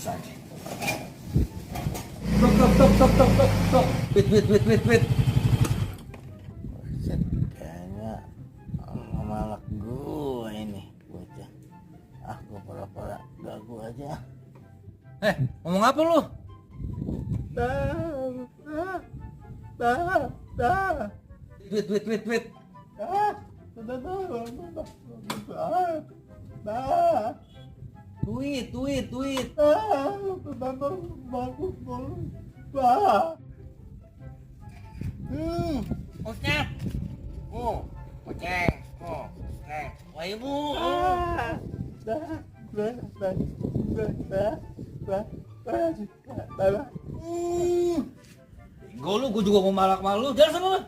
saja. Stop. Wait. Buset, kayaknya malak gue ini bocah. Gue pura-pura gagu aja. Ngomong apa lu? Wait. Tweet. Bocah. Boceng. Wah ibu. Gue juga mau malak malu. Jangan sama lu.